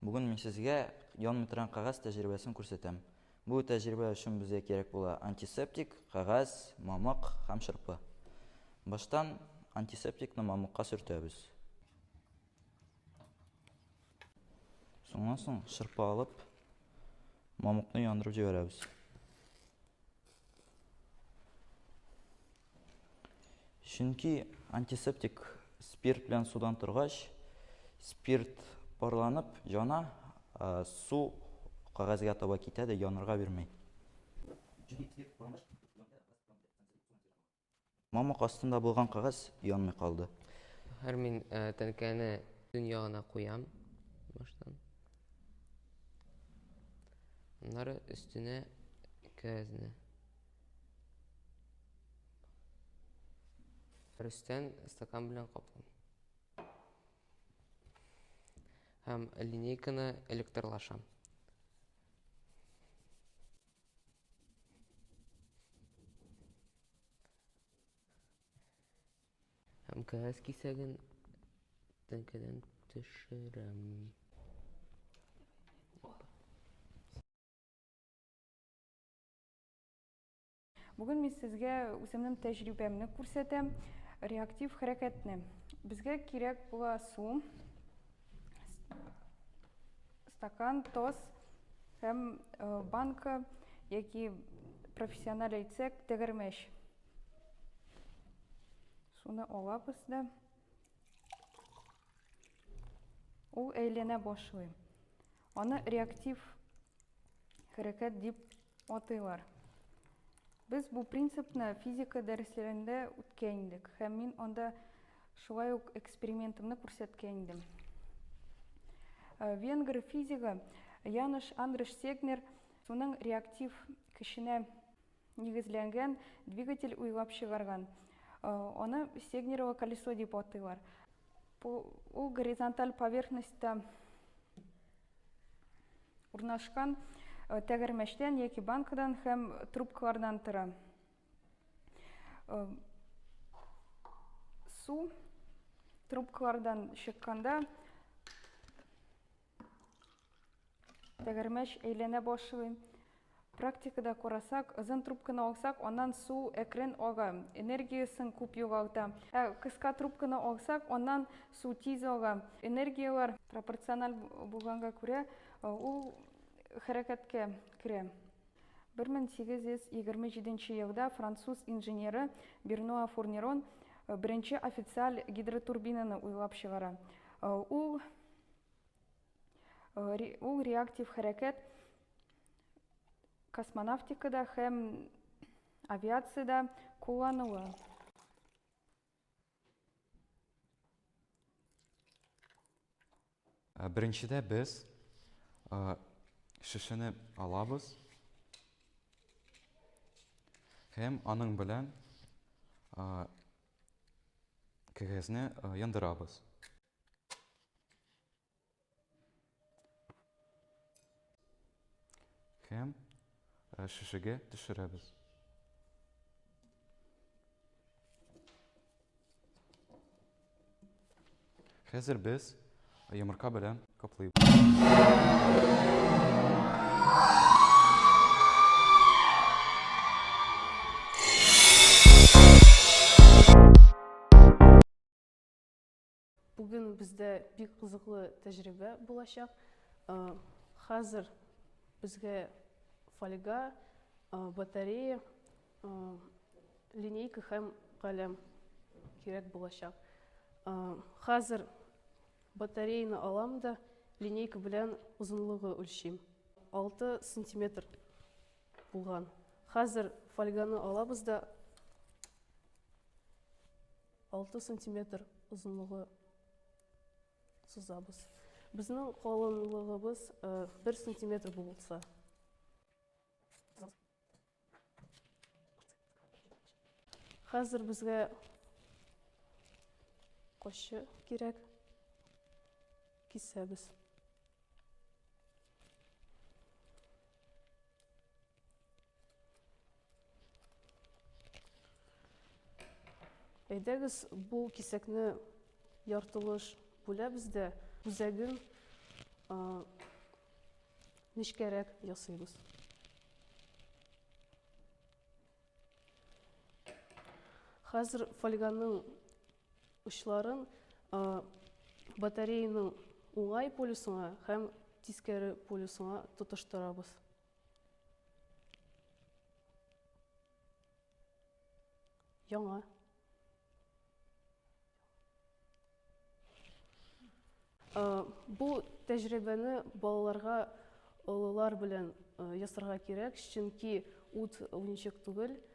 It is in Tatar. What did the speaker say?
Бүген мин сезгә янмый торган кәгазь тәҗрибәсен күрсәтәм. Бу тәҗрибә өчен безгә кирәк була антисептик, кәгазь, мамык һәм шырпы. Баштан антисептикны мамыкка сөртәбез. Соңнан соң шырпы алып, мамыкны яндырып җибәрәбез. Чөнки антисептик спирт белән судан торгач, спирт парланып яна, су кәгазьгә таба китә дә янырга бирми. Мамык астында булган кәгазь янмый калды. Хәзер мин тәнкәне төн ягына куям баштан. Аннары өстенә кәгазьне. Өстән стакан белән каплыйм. Һәм линейканы электрлашам. Һәм кәгазь кисәген тәңкәдән төшерәм. Бүген мин сезгә үземнең тәҗрибәмне күрсәтәм, реактив хәрәкәтне. Безгә кирәк була су, стакан, тоз һәм э, банка яки профессиональ әйтсәк, тәгәрмәч. Суны алабыз да. Ул әйләнә башлый. Аны реактив хәрәкәт дип атыйлар. Без бу принципны физика дәресләрендә үткән идек һәм мин анда шулай ук экспериментымны күрсәткән идем. Э, венгр физигы Янош Андреш Сегнер суның реактив көченә нигезләнгән двигатель уйлап чыгарган. Э, аны Сегнерово колесо дип атыйлар. Ул горизонталь поверхностьта урнашкан э, тәгәрмәчтән яки банкадан һәм трубкалардан тора. Э, су трубкалардан чыкканда Тәгәрмәч әйләнә башлый. Практикада карасак, озын трубканы алсак, аннан су әкрен ага, энергиясен күп югалта. Ә кыска трубканы алсак, аннан су тиз ага. Энергияләр пропорциональ булганга күрә, ул хәрәкәткә керә. 1827 елда француз инженеры Бернуа Фурнерон беренче официаль гидротурбинаны уйлап чыгара. Ул Ул реактив хәрәкәт космонавтикада һәм авиациядә кулланыла. Беренчедә без шешәне алабыз һәм аның белән кәгазьне яндырабыз. Һәм шешәгә төшерәбез. Хәзер без йомырка белән каплыйбыз. Бүген бездә бик кызыклы тәҗрибә булачак. Хәзер безгә фольга, батарея, линейка һәм каләм кирәк булачак. Хәзер батареяны алам да линейка белән озынлыгы үлчим. 6 сантиметр булган. Хәзер фольганы алабыз да 6 сантиметр озынлыгы сызабыз. Безнең калынлыгыбыз 1 сантиметр булса. Хәзер безгә кошчы кирәк. Кисәбез. Әйдәгез, бу кисәкне яртылыш бүләбез дә, үзәген Нечкәрәк ясыйбыз. Хәзер фольганың очларын батареяның уңай полюсына һәм тискәре полюсына тоташтырабыз. Яңа. Бу тәҗрибәне балаларга олылар белән ясарга кирәк, чөнки ут уенчык түгел.